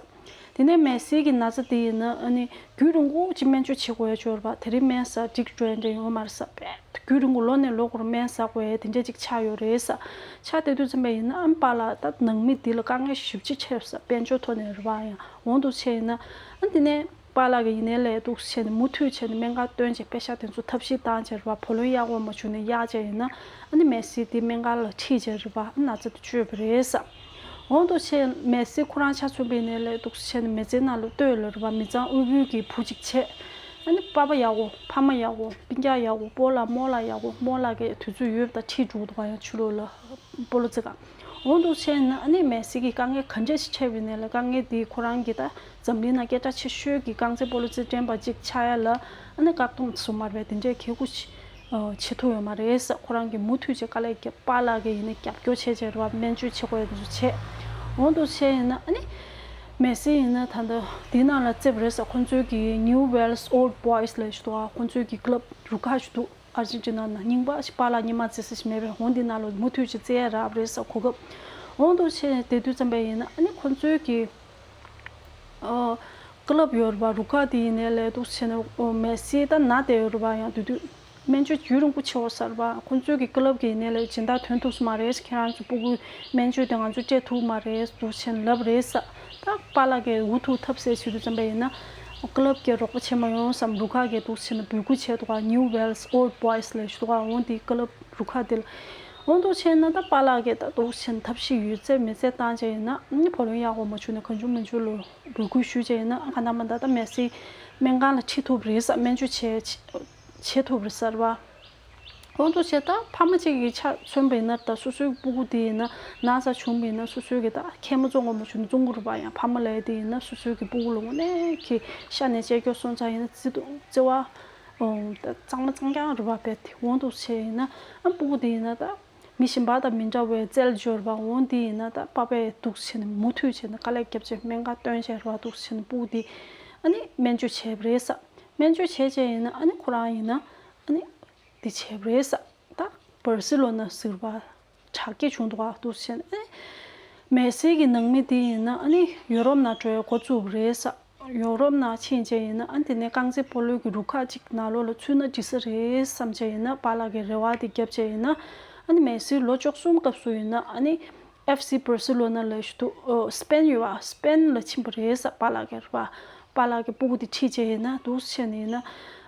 དེ་ནས་མེ་སི་གི་ན་ཚ་དེ་ཡིན་ན་ཨ་ནི་རྒྱུན་རིང་པོ་ཅིག་སྨན་བཅོས་བྱེད་དགོས་ཡ་ཅིག་ཡོད་རེད་པ། དེ་རིང་སྨན་ཟ་འགྲིག་འགྲོ་ཡ་འདྲ་ཡོད་མ་རེད་ས། དཔེ་རྒྱུན་རིང་པོ་ལོ་ནས་ལོ་འགོར་སྨན་ཟ་དགོས་ཡ་དེ་འདྲས་ཅིག་ཆགས་ཡོད་རེད་ས། ཆགས་བསྡད་དུས་ཙམ་པ་ཡིན་ན་ཨ་པཱ་ལགས་ད་ནང་མི་འདི་ལ་དཀའ་ངལ་ཞེ་པོ་ཅིག་འཕྲད་ས། དཔལ་འབྱོར་ཐོག་ནས་རེད་པ། ཡང་འོང་འདུག་བྱས་ཡིན་ན་ཨ་དེ་ནས། པཱ་ལགས་ཀྱིས་ཡིན་ནའི་ལས་འདུག་བྱས་ནས་མུ་མཐུད་བྱས་ནས་སྨན་ཁང་བཏོན་བྱས་པེ་ཤག་དེ་ཚོ་ཐབས་ཤེས་བཏང་བྱས་རེད་པ། བུ་ལོན་གཡར་དགོས་མ་བྱུང་ནས་གཡར་བྱས་ཡིན་ན་ཨ་ནི་མེ་སི་དེ་སྨན་ཁང་ལ་ཁྲིད་བྱས་རེད་པ། ཨ་ན་ཚ་དེ་བཅོས་པ་རེད་ས། འོང་འདུག་བྱས་མེ་སི་ཁོ་རང་ཆ་མཚོན་པ་ཡིན་ནའི་ལས་འདུག་བྱས་ནས་མི་ཚེ་ནང་ལ་ལྟོས་ལ་རེད་པ། མི་ཚང་དབུལ་པོའི་གི་བུ་གཅིག་བྱས། ཨ་ནི་པ་ཕ་ཡག་པོ། ཕ་མ་ཡག་པོ། སྤུན་ཀྱག་ཡག་པོ། སྤོ་ལགས་རྨོ་ལགས་ཡག་པོ། རྨོ་ལགས་ཀྱི་དུས་ཚོད་ཡོད་པ་དང་ཁྲིད་འགྲོ་འདུག་ག་ཡང་ཕྱི་ལོགས་ལ་སྤོ་ལོ་རྩེ་ག་འོང་འདུག་བྱས་ན། ཨ་ནི་མེ་སི་གི་དཀའ་ངལ་ག་འདྲས་ཤིག་འཕྲད་པའི་ནས་ལ། དཀའ་ངལ་འདི་ཁོ་རང་གི་ད་འཛམ་གླིང་ན་སྐད་གྲགས་ཆེ་ཤོས་ཀྱི་རྐང་རྩེད་སྤོ་ལོ་རྩེད་འགྲན་པ་གཅིག་ཆགས་ཡ་ལ་ཨ་ནི་བཀག་སྡོམ་བཟོ་མ་རེད་པས། དེ་འདྲས་གལ་ཁུ་ཆེ་བྱེད་ཐུབ་ཡོད་མ་རེད་ཟེར། ཁོ་རང་གིས་མུ་མཐུད་བྱས་དཀའ་ལས་བརྒྱབ། པཱ་ལགས་ཀྱིས་ཡིན་ན་རྒྱབ་སྐྱོར་བྱས་བྱས་རེད་བ། སྨན་བཅོས་བྱེད་དགོས་ཡ་དེ་ཚོ་བྱས། འོང་འདུག་བྱས་ཡིན་ན་ཨ་ནི་མེ་སི་ཡིན་ན་ད་ལྟ་འདི་ནང་ལ་རྩེབ་རེད་ཟེར། ཁོང་ཚོའི་གི་New Wales Old Boys ལབ་ཞིག་འདུག་ཨ། ཁོང་ཚོའི་གི་ཀླབ་རུ་ཁག་ཞིག་འདུག་ཨར་ཇེན་ཊི་ན་ན་རྙིང་པ་ཞིག། པཱ་ལགས་རྙིང་མ་རྩེ་ས་ཞིག་མེད་པས། འོང་འདི་ནང་ལ་མུ་མཐུད་ཅིག་རྩེ་ཡ་རག་རེད་ཟེར། གོ་སྐབས། འོང་འདུག་བྱས་དེ་དུས་ཙམ་པ་ཡིན་ན་ཨ་ནི་ཁོང་ཚོའི་གི་ཨོ། ཀླབ་ཡོད་རེད་པ། རུ་ཁག་དེ་ཡིན་ནའི་ལས་འདུག་བྱས་ནས། ཨོ། མེ་སི་ད་ན་བསྡད་ཡོད་རེད་པ། ཡང་དེ་དུས་སྨན་བཅོས་རྒྱུན་རིང་པོ་བྱེད་དགོས་ས་རེད་པ། ཁོང་ཚོའི་གི་ཀླབ་ཀྱིས་ཡིན་ནའི་ལས་སྦྱིན་བདག་ཐོན་ཐུབ་ས་མ་རེད། ཁྱེད་རང་ཚོ་སྤུ་གུའི་སྨན་བཅོས་དེ་ང་ཚོས་སྤྲད་ཐུབ་མ་རེད་འདུག་བྱས་ནས་ལབ་རེད་ས། ད་པཱ་ལགས་ཀྱིས་འུ་ཐུག་ཐབས་ཟད་བྱེད་དུས་ཙམ་པ་ཡིན་ན་ཀླབ་ཀྱིས་རོགས་པ་བྱེད་མ་ཡོང་བསམ། རུ་ཁག་གིས་འདུག་བྱས་ནས་འབོད་སྐུལ་བྱས་འདུག་ག New Wales Old Boys ལབ་ཞིག་འདུག་ག་འོང་དེ་ཀླབ་རུ་ཁག་དེ་ལ། འོང་འདུག་བྱས་ན་ད་པཱ་ལགས་ཀྱིས་ད་འདུག་བྱས་ནས་ཐབས་ཤེས་ཡོད་ཚད་མེད་ཚད་བཏང་བྱས་ཡིན་ན་ཨ་ནི་བུ་ལོན་ཡག་པོ་མ་བྱུང་ན་གང་བྱུང་མང་བྱུང་ལ་འབོད་སྐུལ་ཞུས་བྱས་ཡིན་ན། ཨ། ག་ན་མ་ད་ད་མེ་སི་སྨན་ཁང་ལ་ཁྲིད་ཐུབ་རེད་ས། སྨན་བཅོས་བྱེད་བྱེད་ཐུབ་རེད་ས་རེད་པ། འོང་འདུག་བྱས། ད་ཕ་མ་གཅིག་གི་ཆ་མཚོན་པ་ཡིན་ན། ད་སོ་སོའི་སྤུ་གུ་དེ་ཡིན་ན་ན་ཚ་བྱུང་བ་ཡིན་ན་སོ་སོའི་གི་ད་ཁྱད་མ་བཙོང་དགོས་མ་བྱུང་ན་བཙོང་དགོས་རེད་པ། ཡང་ཕ་མ་ལབ་ཡ་དེ་ཡིན་ན་སོ་སོའི་གི་སྤུ་གུ་ལ་དངོས་གནས་ཀྱི་ཤ་ནས་ལྕགས་ཀྱོག་སོང་ཙང་ཡིན་ན་བརྩེ་དུང་བརྩེ་བ། ཨོ། ད་གཙང་མ་གཙང་རྐྱང་རེད་པ། དཔེ་དེ་འོང་འདུག་བྱས་ཡིན་ན་ཨ་སྤུ་གུ་དེ་ཡིན་ན་ད་མི་གཞན་པ་དང་མི་འདྲ་བའི་རྩལ་སྦྱོར་བ། འོང་དེ་ཡིན་ན་ད་པ་ཕས་འདུག་བྱས་ནས་མུ་མཐུད་བྱས་ནས་དཀའ་ལས་བརྒྱབ་བྱས་སྨན་ཁང་བཏོན་བྱས་རེད་པ། འདུག་བྱས་ནས་སྤུ་གུ་དེ་ཨ་ནི་སྨན་བཅོས་བྱས་པ་རེད་ས། སྨན་བཅོས་བྱས་བྱས་ཡིན་ན་ཨ་ནི་ཁོ་རང་ཡིན་ན་ཨ་ནི་དེ་བྱས་པ་རེད་ས། ད་བར་སི་ལོ་ན་ཟེར་བ་དྲག་སྐྱེད་བྱུང་འདུག་ག་འདུག་བྱས་ནས། ཨ་ནི་མེ་སི་གི་ནང་མི་དེ་ཡིན་ན་ཨ་ནི་ཡུ་རོབ་ནང་འགྲོ་ཡ་འགོ་བཙུགས་པ་རེད་ས། ཡོ་རོབ་ནང་ཕྱིན་བྱས་ཡིན་ན་ཨ་ནི་དེ་ནས་རྐང་རྩེད་སྤོ་ལོའི་གི་རུ་ཁག་ཅིག་ནང་ལོགས་ལ་ཚུད་ན་འགྲིག་ས་རེད་བསམ་བྱས་ཡིན་ན། པཱ་ལགས་ཀྱིས་རེ་བ་དེ་བརྒྱབ་བྱས་ཡིན་ན། ཨ་ནི་མེ་སི་ལོ་བཅུ་གསུམ་སྐབས་སུ་ཡིན་ན་ཨ་ནི་ཨེཕ་སི་བར་སི་ལོ་ན་ལབ་ཞིག་འདུག་ཨོ། སི་པེན་ཡོད་པ། སི་པེན་ལ་ཕྱིན་པ་རེད་ས། པཱ་ལགས་ཀྱིས་རེད་པ། པཱ་ལགས་ཀྱིས་སྤུ་གུ་དེ་ཁྲིད་བྱས་ཡིན་ན། འདུག་བྱས་ནས་ཡིན་ན་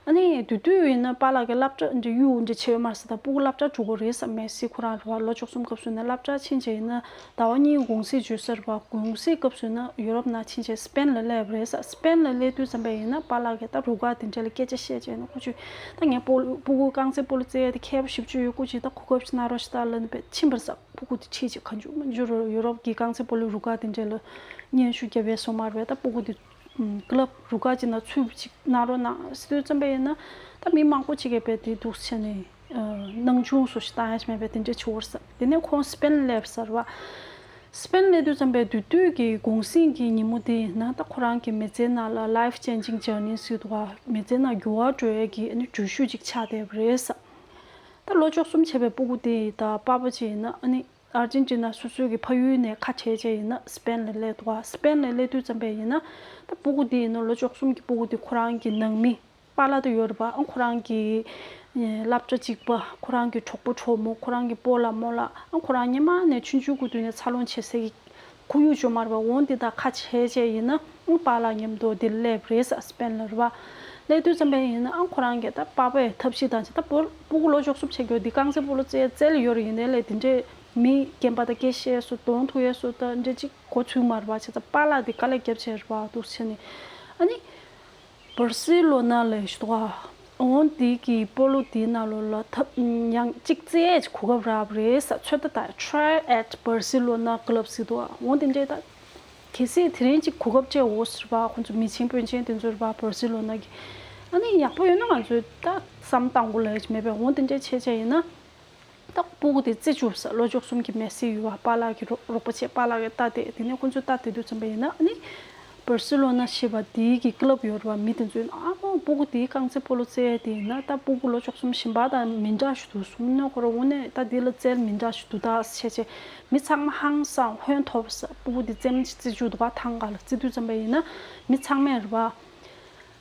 ཨ་ནི་དེ་དུས་ཡིན་ན་པཱ་ལགས་ཀྱིས་སློབ་གྲྭ་འདི་གཡུག་འདི་བྱས་ཡོད་མ་རེད་ས། ད་སྤུ་གུ་སློབ་གྲྭ་འགྲོ་གི་རེད་ས། མེ་སི་ཁོ་རང་རེད་པ། ལོ་བཅུ་གསུམ་སྐབས་སུ་ཡིན་ན་སློབ་གྲྭ་ཕྱིན་བྱས་ཡིན་ན་ཟླ་བ་གཉིས་གུང་སེང་བརྗོད་ས་རེད་པ། གུང་སེང་སྐབས་སུ་ཡིན་ན་ཡུ་རོབ་ནང་ཕྱིན་བྱས་སི་པེན་ལ་སླེབས་པ་རེད་ས། སི་པེན་ལ་སླེབས་དུས་ཙམ་པ་ཡིན་ན་པཱ་ལགས་ཀྱིས་ད་རུ་ཁག་དེ་འདྲ་ལ་སྐད་ཆ་བཤད་བྱས་ཡིན་ན། ཁོ་ཚོས་ད་ངའི་སྤོ་སྤུ་གུ་རྐང་རྩེད་སྤོ་ལོ་རྩེ་ཡ་དེ་མཁས་པོ་ཞེ་པོ་ཅིག་ཡོད། སྐུ་མཁྱེན་ད་གོ་སྐབས་ཅིག་གནང་རོགས་ཞེས་ད་ལབ་ནས་པས་ཕྱིན་པ་རེད་ས། སྤུ་གུ་དེ་ཁྲིད་བྱས་གང་བྱུང་མང་བྱུང་རུ་ཡུ་རོབ་ཀྱི་རྐང་རྩེད་སྤོ་ལོའི་རུ་ཁག་དེ་འདྲ་ལ་སྙན་ཞུ་བརྒྱབ་པའི་སོ་མ་རེད་པས། ད་སྤུ་གུ་དེ་ཀླབ་རུ་ཁག་ཅིག་ནང་ཚུད་པ་ཅིག་གནང་རོགས་གནང་ཟེར་དུས་ཙམ་པ་ཡིན་ན། ད་མི་མང་པོ་ཅིག་གིས་དཔེ་དེ་འདུག་བྱས་ནས་སྣང་ཆུང་བཟོ་ཞིག་བཏང་ཡ་ཞིག་མེད་པས། དེ་འདྲ་བྱེད་འོར་ས། དེ་ནས་ཁོང་སི་པེན་སླེབས་ས་རེད་པ། སི་པེན་སླེབས་དུས་ཙམ་པའི་དུས་དུས་ཀྱི་གུང་སེང་གི་ཉིན་མོ་དེ་ཡིན་ན་ད་ཁོ་རང་གི་མི་ཚེའི་ནང་ལ་Life Changing Journey ཟེར་འདུག་ག་མི་ཚེའི་ནང་འགྱུར་བ་འགྲོ་ཡ་གི་ཨ་ནི་འགྲུལ་བཞུད་ཅིག་ཆགས་བསྡད་པ་རེད་ས། ད་ལོ་བཅུ་གསུམ་བྱས་པའི་སྤུ་གུ་དེ་ད་པ་ཕ་ཅིག་ཡིན་ན་ཨ་ནི་ཨར་ཇེན་ཊི་ན་སོ་སོའི་གི་ཕ་ཡུལ་ནས་ཁ་བྲལ་བྱས་ཡིན་ན་སི་པེན་ལ་སླེབས་འདུག་ག་སི་པེན་ལ་སླེབས་དུས་ཙམ་པ་ཡིན་ན་ད་སྤུ་གུ་དེ་ཡིན་ན་ལོ་བཅུ་གསུམ་གྱི་སྤུ་གུ་དེ་ཁོ་རང་གི་ནང་མི་པཱ་ལགས་དེ་ཡོད་རེད་པ། ཨ་ཁོ་རང་གི་ཨེ་སློབ་གྲྭ་གཅིག་པ། ཁོ་རང་གི་གྲོགས་པོ་གྲོགས་མོ། ཁོ་རང་གི་སྤོ་ལགས་རྨོ་ལགས། ཨ་ཁོ་རང་སྔོན་མ་ནས་ཆུང་ཆུང་གི་དུས་ནས་འཚར་ལོངས་བྱེད་སའི་གི་ཁོར་ཡུག་ཅིག་ཡོད་མ་རེད་པ། འོ་འདི་དང་ཁ་བྲལ་བྱས་ཡིན་ན་ཨ་པཱ་ལགས་མཉམ་དུ་འདིར་སླེབས་རེད་ས། སི་པེན་ལ་རེད་པ། སླེབས་དུས་ཙམ་པ་ཡིན་ན་ཨ་ཁོ་རང་གི་ད་པ་ཕའི་ཐབས་ཤེས་དང་བྱས། ད་སྤོ་སྤུ་གུ་ལོ་བཅུ་གསུམ་བྱས་རྒྱུ་འདི་རྐང་རྩེད་སྤོ་ལོ་རྩེ་རྩལ་ཡོད་རེད། ཡིན་ནའི་ལས་དེ་འདྲས་མི་རྒན་པ་དང་སྐད་བཤད་སུ་གདོང་ཐུག་ཡས་སུ་ད་འདྲས་ཅིག་གོ་ཚུགས་མ་རེད་པ། བྱས་ཙང་པཱ་ལགས་འདི་དཀའ་ལས་བརྒྱབ་བྱས་རེད་པ། འདུག་བྱས་ནས་ཨ་ནི་བར་སི་ལོ་ན་ལ་ཞུ་དོ། འོང་འདི་གི་སྤོ་ལོ་འདིའི་ནང་ལོགས་ལ་ཐབས་ཡང་གཅིག་རྩེ་ཡས་གོ་སྐབས་རག་པ་རེད་ས། ཚོད་ལྟ་དང་Try at Barcelona Club ཟེར་འདུག་འོང་དེ་འདྲས་ད་གལ་སྲིད་དེ་རིང་གཅིག་གོ་སྐབས་སྤྲད་འོ་ཟེར་བ། ཁོང་ཚོ་མི་ཆེན་དཔོན་ཆེན་དེ་ཚོ་རེད་པ། བར་སི་ལོ་ན་གི་ཨ་ནི་ཡག་པོ་ཡོད་ན་ང་ཚོས་ད་བསམ་བཏང་དགོས་ལས་མེད་པས། འོང་དེ་འདྲས་བྱས་བྱས་ཡིན་ན། ད་སྤུ་གུ་དེ་རྩེ་བཅུག་ས། ལོ་བཅུ་གསུམ་གྱི་མེ་སི་ཡོད་པ། པཱ་ལགས་ཀྱི་རོགས་རོགས་པ་བྱས། པཱ་ལགས་ཀྱིས་ལྟ་དེ་དེ་ནས་ཁོང་ཚོས་ལྟ་དེ་དུས་ཙམ་པ་ཡིན་ན་ཨ་ནི་བར་སི་ལོ་ན་ཞེས་པ་དེའི་གི་ཀླབ་ཡོད་རེད་པ། མི་དེ་ཚོས་ཨ་མོ་སྤུ་གུ་དེའི་རྐང་རྩེད་སྤོ་ལོ་རྩེ་ཡས་དེ་ཡིན་ན་ད་སྤུ་གུ་ལོ་བཅུ་གསུམ་གཞན་པ་དང་མི་འདྲ་ཞིག་འདུག་གསུངས་ནས། ཁོ་རང་དངོས་གནས་ད་དེ་ལ་རྩལ་མི་འདྲ་ཞིག་འདུག་ད་བྱས་བྱས་མི་ཚང་མ་ཧང་སང་ཧོན་ཐོར་ས། སྤུ་གུ་དེ་རྩེད་མོ་ཅིག་རྩེ་བཅུག་འདུག་ག་ཐང་ག་ལ་རྩེ་དུས་ཙམ་པ་ཡིན་ན་མི་ཚང་མས་རེད་པ།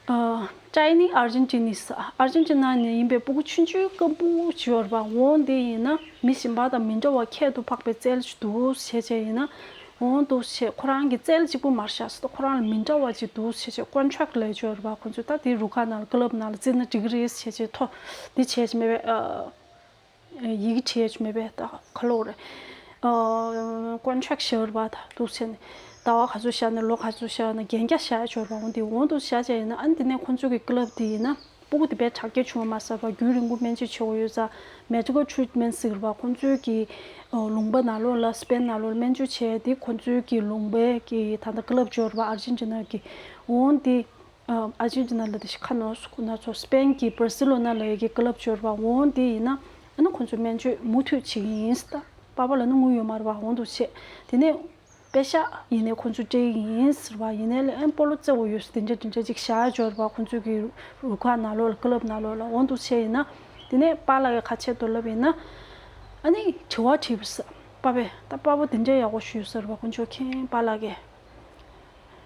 ཨ། Tiny Argentines ཨར་ཇེན་ཊི་ན་ནས་ཡིན་པའི་སྤུ་གུ་ཆུང་ཆུང་སྐམ་པོ་ཅིག་ཡོད་རེད་པ། འོ་དེ་ཡིན་ན་མི་གཞན་པ་དང་མི་འདྲ་བ་ཁྱད་དུ་འཕགས་པའི་རྩལ་ཅིག་འདུག་བྱས་བྱས་ཡིན་ན། འོ་འདུག་བྱས་ཁོ་རང་གི་རྩལ་གཅིག་པུ་མ་རེད་ཤག་ཟེར་ཏེ་ཁོ་རང་ལ་མི་འདྲ་བ་ཅིག་འདུག་བྱས་བྱས་ཀོན་ཊེག་ལབ་ཡ་ཅིག་ཡོད་རེད་པ། ཁོ་ཚོས་ད་དེ་རུ་ཁག་ནང་ལ་ཀླབ་ནང་ལ་རྩེ་ན་འགྲིག་གི་རེད་བྱས་བྱས་ཐོ་དེ་བྱས་བྱས་མེད་པའི་ཨ། ཡི་གེ་བྲིས་ཡ་ཅིག་མེད་པས། ད་ཁ་ལོ་རེད། ཨ། ཀོན་ཊེག་ཞུ་བར་བ་ད་འདུག་བྱས་ནས། ཟླ་བ་ག་ཚོད་བཞག་ནས་ལོ་ག་ཚོད་བཞག་ན་རྒྱན་རྒྱ་བཞག་ཡ་འབྱོར་བ་འོང་དེ་འོང་དུ་བཞག་བྱས་ཡིན་ན་ཨ་ནི་དེ་ནས་ཁོང་ཚོའི་གི་ཀི་ལབ་དེ་ཡིན་ན་སྤུ་གུ་དེ་དཔེ་དྲག་སྐྱེད་བྱུང་བ་མ་ཟད་པ་རྒྱུན་རིང་པོ་སྨན་བཅོས་བྱེད་དགོས་ཡོད་ཙང་medical treatment ཟེར་བ་ཁོང་ཚོའི་གི་ལུང་པ་ནང་ལོགས་ལ་སི་པེན་ནང་ལོགས་ལ་སྨན་བཅོས་བྱས་དེ་ཁོང་ཚོའི་གི་ལུང་པའི་གི་ད་ལྟ་ཀི་ལབ་འབྱོར་བ་ཨར་ཇེན་ཊི་ན་གི་འོང་དེ། ཨ་ཨར་ཇེན་ཊི་ན་ལ་དེ་ཤི་ཁ་ནོ་སུ་ཁོ་ན་ཚོ་སི་པེན་གྱི་བར་སི་ལོ་ན་ལ་ཡ་གི་ཀི་ལབ་འབྱོར་བ་འོང་དེ་ཡིན་ན་ཨ་ནི་ཁོང་ཚོ་སྨན་བཅོས་མུ་མཐུད་བྱེད་ཀྱི་ཡིན་ཟེར། ད་པ་པ་ལ་ནི་དངུལ་ཡོད་མ་རེད་བ་འོང་དུ་བྱེད་དེ་ནས་པེ་ཤག་ཡིན་ནས་ཁོང་ཚོ་སྤྲད་ཀྱི་ཡིན་ཟེར་བ་ཡིན་ནས་ལ་ཨན་སྤོ་ལོ་རྩེ་བོ་ཡོད་ཟེར་དེ་འདྲ་དེ་འདྲ་ཅིག་བཞག་འབྱོར་བ་ཁོང་ཚོ་གི་རུ་ཁག་ནང་ལོགས་ལ་ཀི་ལབ་ནང་ལོགས་ལ་འོང་དུ་བྱེད་ཡིན་ན་དེ་ནས་པ་ལགས་ཀྱི་ཁ་ཆད་དུ་ལབ་ཡིན་ན་ཨ་ནི་དྲི་བ་དྲིས་པ་ཟེར་པ་པས་ད་པ་པ་དེ་འདྲ་ཡག་པོ་ཞུས་ཟེར་བ་ཁོང་ཚོ་མཁྱེན་པ་ལགས་ཀྱིས།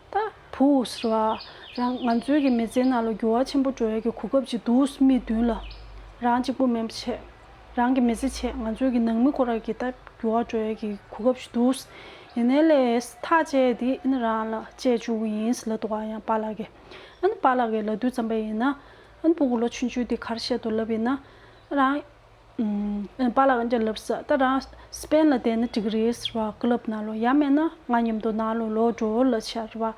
ད་བུ་ཟེར་བ། རང་ང་ཚོའི་གི་མི་ཚེའི་ནང་ལ་འགྱུར་བ་ཆེན་པོ་འགྲོ་ཡ་གི་གོ་སྐབས་ཅིག་འདུག་མི་མདུན་ལ། རང་གཅིག་པུ་མིན་པ་བྱས། རང་གི་མི་ཚེ་བྱས་ང་ཚོའི་གི་ནང་མི་ཁོ་རང་གི་ད་འགྱུར་བ་འགྲོ་ཡ་གི་གོ་སྐབས་ཅིག་འདུག་ཡིན་ནའི་ལས་ཐག་བཅད་དེ་ཨ་ནི་རང་ལ་བཅད་བཅུག་གི་ཡིན་ཟེར་ལབ་འདུག་ག་ཡང་པཱ་ལགས་ཀྱིས། ཨ་ནི་པཱ་ལགས་ཀྱིས་ལབ་དུས་ཙམ་པ་ཡིན་ན། ཨ་ནི་སྤུ་གུ་ལོ་ཆུང་ཆུང་དེ་ག་རེ་བཤད་འདུག་ལབ་ཡིན་ན། རང་། ཨུམ། པཱ་ལགས་ཀྱིས་ལབ་ས་ད་རང་སི་པེན་ལ་བསྡད་ན་འགྲིག་གི་རེད་ཟེར་བ་ཀི་ལབ་ནང་ལོགས་ཡང་མེད་ན་ང་མཉམ་དུ་ནང་ལོགས་ལོག་འགྲོ་ལབ་ཤག་རེད་བ།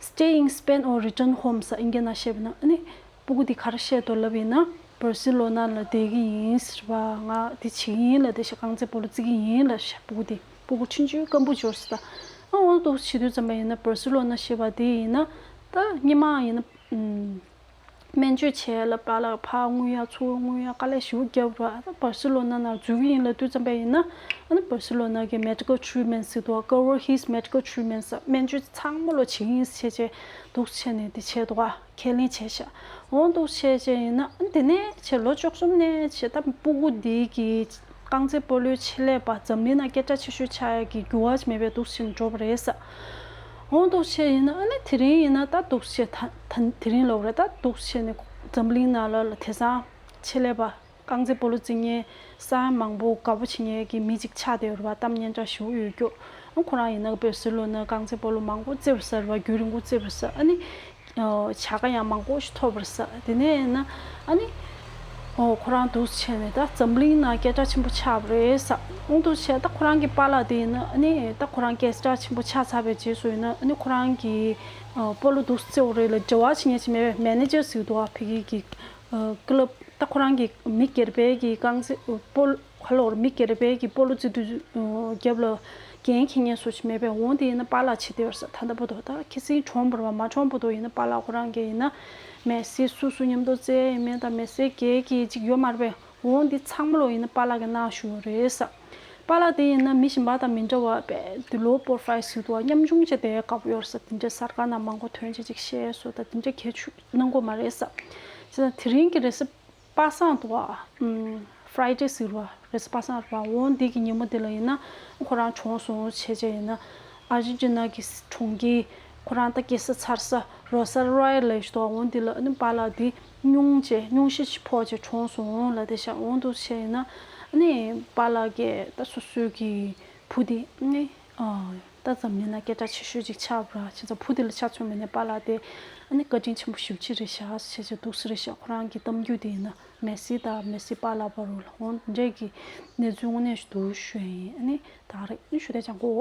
Stay in Spain or return home ཟེར་ཨིན་སྐད་ནང་བཤད་པ་ན་ཨ་ནི་སྤུ་གུ་འདི་ག་རེ་བཤད་འདུག་ལབ་ཡིན་ན་བར་སི་ལོ་ན་ལ་བསྡད་ཀྱི་ཡིན་ཟེར་བ། ང་འདི་བྱེད་ཀྱི་ཡིན་ལབ་བསྡད་ཤག་རྐང་རྩེད་སྤོ་ལོ་རྩེ་གི་ཡིན་ལབ་ཤག་སྤུ་གུ་འདི་སྤུ་གུ་ཆུང་ཆུང་སྐམ་པོ་འབྱོར་ཟེར་ད། ཨ་འོ་འདུག་བྱེད་དུས་ཙམ་པ་ཡིན་ན་བར་སི་ལོ་ན་ཞེས་པ་དེ་ཡིན་ན་ད་སྔོན་མ་ཡིན་ན་ཨུམ། སྨན་བཅོས་བྱས་ལ་པཱ་ལགས་ཕར་དངུལ་ཡག་ཚུར་དངུལ་ཡག་དཀའ་ལས་ཞེ་པོ་བརྒྱབ་ར། ད་བར་སི་ལོ་ན་ནང་འཛུལ་གྱི་ཡིན་ལབ་དུས་ཙམ་པ་ཡིན་ན་ཨ་ནི་བར་སི་ལོ་ན་གི་medical treatment ཟེར་འདུག་ག Cover his medical treatment ཟེར་སྨན་བཅོས་ཚང་མ་ལོ་བྱེད་ཀྱི་ཡིན་ཟེར་བྱས་བྱས་འདུག་བྱས་ནས་དེ་བྱས་འདུག་ག་ཁས་ལེན་བྱས་ཤག་འོ་འདུག་བྱས་བྱས་ཡིན་ན་ཨ་ནི་དེ་ནས་བྱས་ལོ་བཅུ་གསུམ་ནས་བྱས་ད་སྤུ་གུ་འདི་གི་རྐང་རྩེད་སྤོ་ལོའི་ཆེད་ལས་པ་འཛམ་གླིང་ན་སྐད་གྲགས་ཆེ་ཤོས་ཆགས་ཡ་གི་འགྱུར་བ་ཞིག་མེད་པའི་འདུག་ཕྱིན་འགྲོ་བ་རེད་ས། འོ་འདུག་བྱས་ཡིན་ན་ཨ་ནི་དེ་རིང་ཡིན་ན་ད་འདུག་བྱས་ད་ད་དེ་རིང་ལོག་རེད་ད་འདུག་བྱས་ནས་འཛམ་གླིང་ནང་ལ་ལ་དེང་སང་ཆེད་ལས་པ་རྐང་རྩེད་སྤོ་ལོ་རྩེ་མཁན་ས་ཡ་མང་པོ་དགའ་པོ་བྱེད་མཁན་གྱི་མི་གཅིག་ཆགས་བསྡད་ཡོད་རེད་པ། གཏམ་སྙན་གྲགས་ཞེ་པོ་ཡོད་རྒྱུ། ཨ་ཁོ་རང་ཡིན་ན་བོད་སྲིད་ལོ་ན་རྐང་རྩེད་སྤོ་ལོ་མང་པོ་རྩེ་བར་ཟེར་བ་རྒྱུན་རིང་པོ་རྩེ་བར་ཟེར་ཨ་ནི། བྱ་དགའ་ཡང་མང་པོ་ཞིག་ཐོབ་པ་རེད་ས། དེ་ནས་ཡིན་ན་ཨ་ནི། ཨོ་ཁོ་རང་འདུག་བྱས་ནས་ད་འཛམ་གླིང་ནང་སྐད་གྲགས་ཆེན་པོ་ཆགས་པ་རེད་ས། ཨོ་འདུག་བྱས་ད་ཁོ་རང་གི་པཱ་ལགས་དེ་ཡིན་ན་ཨ་ནི་ད་ཁོ་རང་སྐད་གྲགས་ཆེན་པོ་ཆགས་ཚར་བའི་རྗེས་སུ་ཡིན་ན་ཨ་ནི་ཁོ་རང་གི་ཨོ་སྤོ་ལོ་འདུག་རྩེ་བ་རེད་ལ་འབྲེལ་བ་བྱེད་མཁན་ཅིག་མེད་པའི་མེ་ནེ་ཇར་ཟེར་གི་འདུག་ཨ་ཕ་གི་གི་ཨོ་ཀི་ལབ་ད་ཁོ་རང་གི་མི་སྒེར་པའི་གི་རྐང་རྩེད་སྤོ་ལོ། ཁ་ལོར་མི་སྒེར་པའི་གི་སྤོ་ལོ་རྩེད་དུས་རྒྱབ་ལ་འགན་འཁྱེར་མཁན་སུ་ཞིག་མེད་པས། འོང་དེ་ཡིན་ན་པཱ་ལགས་བྱེད་དེ་བར་ས་ད་ལྟ་བར་དུ་ད་ཁྱི་སེང་གྲོངས་པར་བ་མ་གྲོངས་བར་དུ་ཡིན་ན་པཱ་ལགས་ཁོ་རང་གིས་ཡིན་ན་མེ་སི་སུ་སུ་མཉམ་དུ་རྩེ་ཡིན་མིན་དང་མེ་སི་རྒྱལ་གྱི་ཅིག་ཡོད་མ་རེད་པས། འོང་འདི་ཚང་མ་ལོ་ཡིན་ན་པཱ་ལགས་ཀྱི་གནང་ཞུ་ཡོད་རེད་ས། པཱ་ལགས་དེ་ཡིན་ན་མི་གཞན་པ་དང་མི་འདྲ་བ་པས་དེ་ལོ་པོར་ཕའི་ཟེར་དུ་བ་ཉམ་ཆུང་བྱས་དེ་དགའ་པོ་ཡོད་རེད་ས། དེ་འདྲ་གསར་ཁང་ནང་མང་པོ་ཐོན་བྱས་ཅིག་བཤད་སོ་ད་དེ་འདྲ་གལ་ཆུ་གནང་དགོས་མ་རེད་ས། བྱས་ཙང་དེ་རིང་གི་རེས་གཟའ་པ་སངས་འདུག་བ། ཨུམ། Friday ཟེར་བ་རེས་གཟའ་པ་སངས་རེད་བ། འོ་འདི་གི་ཉིན་མོ་འདི་ལ་ཡིན་ན་ཁོ་རང་གྲོངས་སོང་བྱས་བྱས་ཡིན་ན་ཨར་ཇེན་ཊི་ན་གི་གྲོང་ཁྱེར་ཁོ་རང་ད་སྐྱེས་ས་ཚར་ས་རོ་ས་རོ་ཡལ་ལ་ཡོད་འདུག་འོ་འདི་ལ་ཨ་ནི་པཱ་ལགས་འདི་སྙུང་བྱས་སྙུང་གཞི་ཕོག་བྱས་གྲོངས་སོང་ལབ་བསྡད་ཤག་འོ་འདུག་བྱས་ཡིན་ན་ཨ་ནི་པཱ་ལགས་ཀྱིས་ད་སོ་སོའི་གི་བུ་འདི་ཨ་ནི། ད་འཛམ་གླིང་ན་སྐད་གྲགས་ཆེ་ཤོས་ཅིག་ཆགས་པ་ར་བྱས་ཙང་བུ་དེ་ལ་ཆ་མཚོན་པ་ནས་པཱ་ལགས་དེ་ཨ་ནི་བཀའ་དྲིན་ཆེན་པོ་ཞེ་པོ་ཅིག་རེད་ཤག་བྱས་ཙང་འདུག་སེ་རེད་ཤག་ཁོ་རང་གི་གཏམ་རྒྱུད་དེ་ཡིན་ན་མེ་སི་དང་མེ་སི་པཱ་ལགས་བར་ལ་འོ་འདྲས་ཀྱི་གནས་ཚུལ་དངོས་གནས་ཞིག་འདུག་ཞུ་ཡ་ཡིན། ཨ་ནི་ད་རེས་ཨ་ནི་ཞུ་དེ་ཅང་གོ